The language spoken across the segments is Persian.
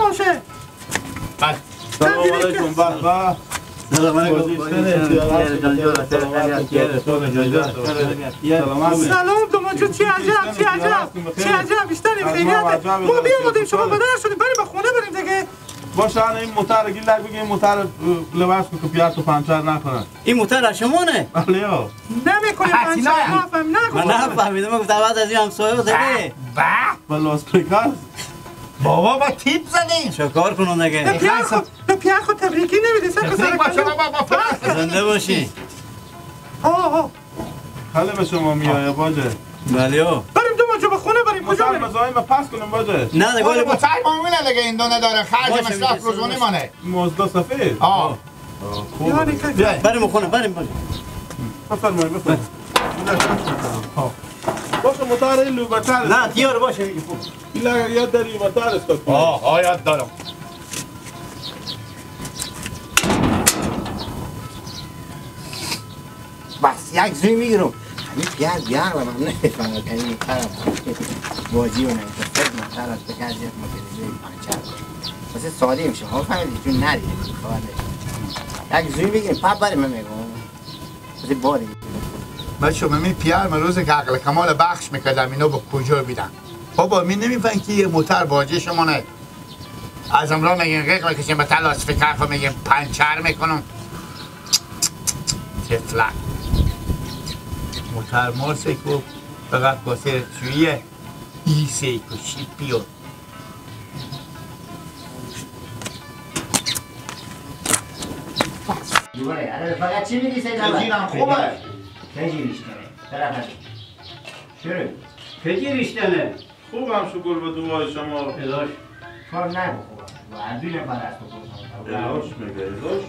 باشه. بله. سلام علیکم. به به. سلام علیکم. سلام دوما جو، چی عجب چی عجب چی عجب، بیشتر خیریت. ما بیامدیم شما بدر شدیم، بریم به خونه بریم دیگه. باشه این موتر گیلک بگی، این موتر لباس کو که پیار تو پنچر نکنه. این موتر شما نه؟ بله ها. نمی‌کنه پنچر. نفهم نگو. من نفهمیدم، من گفتم بعد از این همسایه دیگه. به بلا اسپیکر. بابا با تیپ زدین. چه کار کنم دیگه؟ به پیار خود تبریکی نمیدی سر سر. زنده باشی. آه خیلی به شما میایه باجه. بله ها. بریم دوما جو به خونه بریم. کجا بریم؟ مزاحم پس کنیم باجه. نه دیگه موتر معموله دیگه، این دونه داره خرج مصرف روزانه مانه. مازدا سفید. آه خوب. بریم خونه بریم باجه. بفرمایید بفرمایید. باشه موتر این لوبتر. نه تیار باشه میگه خوب. این یاد داری موتر است. آه یاد دارم. بس یک زوی میگیرم. همین پیار بیار من نمیفهمم که این طرف بازی و نمیفهمم مطر است بکر زیاد مکه پنچر واسه ساده میشه. ها فهمیدی چون ندیده خبر نشد. یک زوی میگیریم پا بریم. من میگم واسه باری بچه من پیار من روز که عقل کمال بخش میکردم اینا با کجا بیدن بابا می نمیفهم که یه موتر باجه شما نه از امرا میگین غیق میکشیم به تلاس فکر میگیم پنچر میکنم تفلک موتر مارسه که فقط واسه تویه ایسه که شیپیو دوباره فقط چی میگی سید احمد؟ اینم خوبه. خیلی ریشتنه طرف هست. شروع. خیلی ریشتنه. خوبم شکر به دعای شما. الاش کار نگو خوبم. هر دو نفر از تو پرسم. الاش میگه الاش.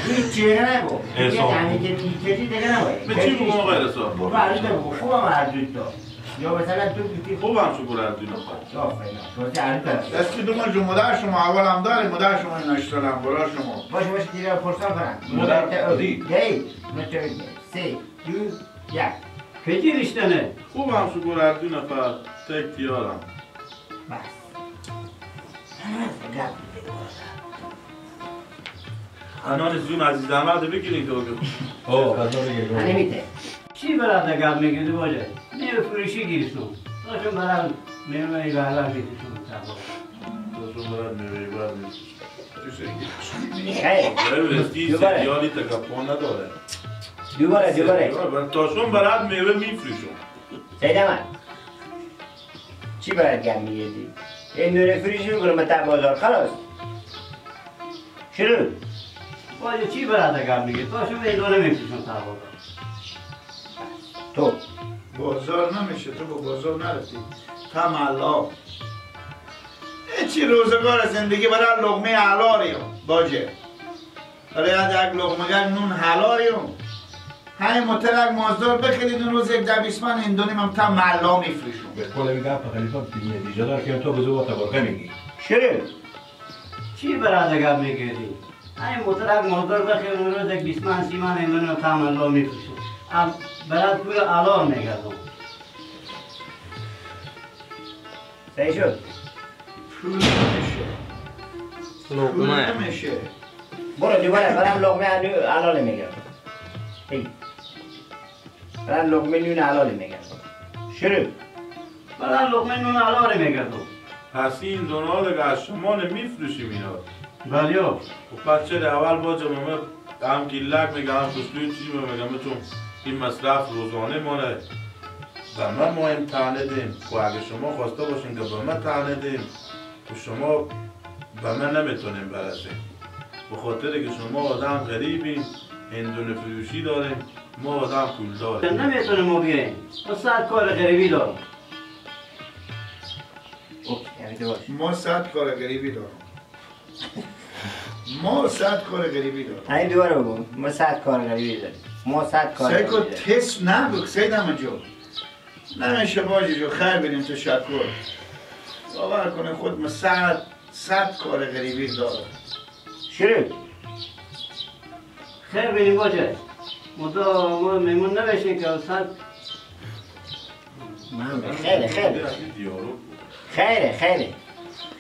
هیچ چیزی نگو. یه که چیزی دیگه نباید. به چی بگم آقای رضا؟ برو هر دو بگو. خوبم هر دو تا. یا مثلا تو بیتی خوبم شکر هر دو نفر. آفرین. تو هر دو تا. دست دو من مادر شما اول هم داریم مادر شما اینا اشترام برا شما. باشه باشه دیگه پرسان کنم. مادر دی. 3 2 1. خیلی ریشتنه. خوبم شکر هر دو نفر تک تیارم. بس. انان زون عزیز احمد بگیرین تو. اوه غذا بگیر. نمیده. چی برات گپ میگیری باجه؟ میوه فروشی گیرسون. داشون برام میوه بالا میدیسون تا. داشون برام میوه بالا میدیسون. دوباره. یالی تکپون نداره. دوباره دوباره. تاشون برات میوه میفروشون. سید احمد. چی برات گپ میگیری؟ این نور فروشی میکنم تا بازار خلاص. شروع. باجه چی برات گپ میگیری؟ تاشون این دونه میفروشون تا بازار. تو بازار نمیشه، تو با بازار نرفتی. تملا چی روزگار زندگی برای لقمه حلالیم باجه، برای یک لقمه نون حلالیم. همین مطلق مازدار بخرید اون روز یک 20 من هندونیم هم تملا میفروشم. به قول میگم خلیفه دیجا دار که تو بزرگ تبرکه میگی. شروع. چی برای گپ میگیری؟ همین مطلق مازدار بخرید اون روز یک 20 من 30 من هندونیم تملا میفروشم. برات پول علا میگردم. صحیح شد. پول نمیشه. لقمه نمیشه. برو دوباره برام لقمه حلال میگردم. برام لقمه نون حلال میگردم. شروع. برام لقمه نون حلال میگردم. پس این دونها دیگه از شما نمیفروشیم اینا. بله. و پس چرا اول باجه ماما هم گیلک میگه هم خوشلوی چی میگم چون این مصرف روزانه مانه به من مهم تنه دیم و اگه شما خواسته باشین که به من تنه دیم و شما به من نمیتونیم برسیم به خاطر که شما آدم غریبیم، هندونه فروشی داریم، ما آدم پول داریم. نمیتونیم ما بیاییم، ما 100 کار غریبی داریم. ما 100 کار غریبی داریم. ما 100 کار غریبی داریم. همین دوباره بگو ما 100 کار غریبی داریم. ما 100 کار سعی کن تست نبود سید احمد جو نمیشه باجی جو خیر بدیم تشکر باور کنه خود ما 100 کار غریبی دارم. شروع. خیر بدیم باجه ما میمون نمیشیم که 100 خیلی خیلی خیلی خیلی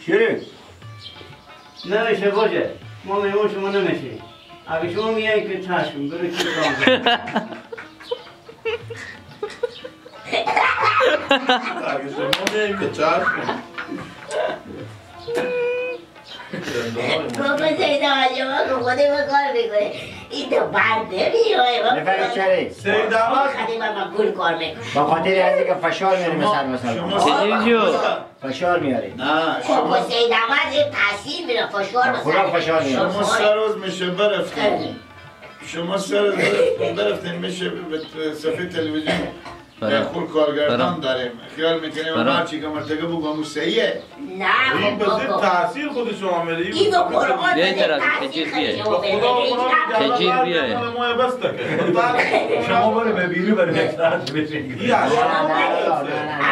شروع. نمیشه باشه. ما مهمون شما نمیشیم. اگه شما میایی که چشم برو چی کار. اگه شما میایی که چشم. بابا سید احمد شما که خودی ما کار میکنه این تو بند نمیای. نفر چره؟ سید احمد خودی من پول کار میکنه. با خاطر از اینکه فشار میاری مثلا فشار میاری. نه شما سید احمد تاثیر میره فشار خدا فشار میاره. شما سه روز میشه برفتیم. شما سه روز برفتیم میشه به صفحه تلویزیون خور کارگردان داریم. خیال میکنیم هرچی که مرتکب بگم صحیحه. نه این به تاثیر خود شما میره. این قرآن یه طرف تجیر بیه. تجیر بیه. شما برو به بیرون برو یک ساعت بشین.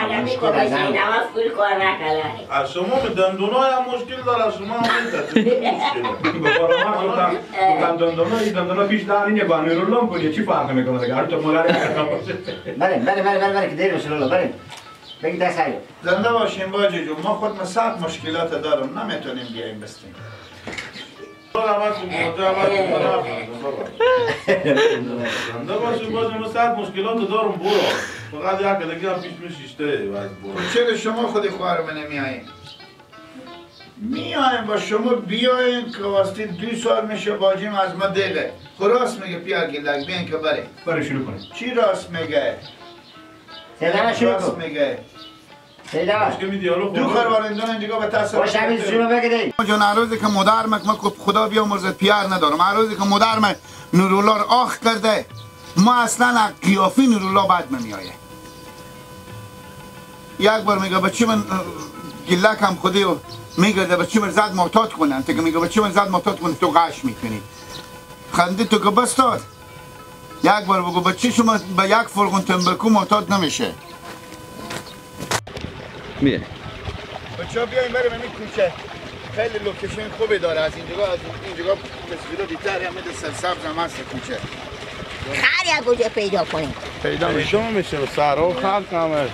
اگر میگم اینا پول کار نکنه. از شما به دندونای هم مشکل داره. شما هم این تاثیر مشکله. به قرآن گفتم دندونا این دندونا پیش دار اینه با نورالله کنی چی فرق میکنه دیگه؟ هر تو مولای بله بله بله بله که دیر میشه لالا بله بگی دست هایی زنده باشیم باجی جون. ما خود سخت مشکلات دارم نمیتونیم بیاییم بستیم. زنده باشیم باجی ما سخت مشکلات دارم برو فقط یک دیگه هم پیش میشیشته چرا شما خودی خواهر من نمیاییم؟ میایم با شما بیاین که واسطه 2 سال میشه باجیم از ما دیگه خب راست میگه پیار گیلک بیاین که بره بره شروع کنیم. چی راست میگه؟ راست میگه دو خروارندون اینجا به تاثیر باشه همین شروع بگیری. جون عروضی که مادر مک ما خدا بیامرزد پیار ندارم. عروضی که مادر من نورالله رو آخ کرده ما اصلا از قیافی نورالله بد نمیایه. یک بار میگه بچه من گلک هم خودی و میگه بچه من زد معتاد کنن تو که میگه بچه من زد معتاد کنن تو غش میکنی خنده تو که بس داد. یک بار بگو بچه شما به یک فرغون تنبکو معتاد نمیشه. میه بچه ها بیاییم بریم این کوچه خیلی لوکیشن خوبی داره. از اینجا از اینجا تصویرو دیتر هم میده سرسبز هم هست کوچه. خر یک کجا پیدا کنیم؟ پیدا میشه سرها خلق همه.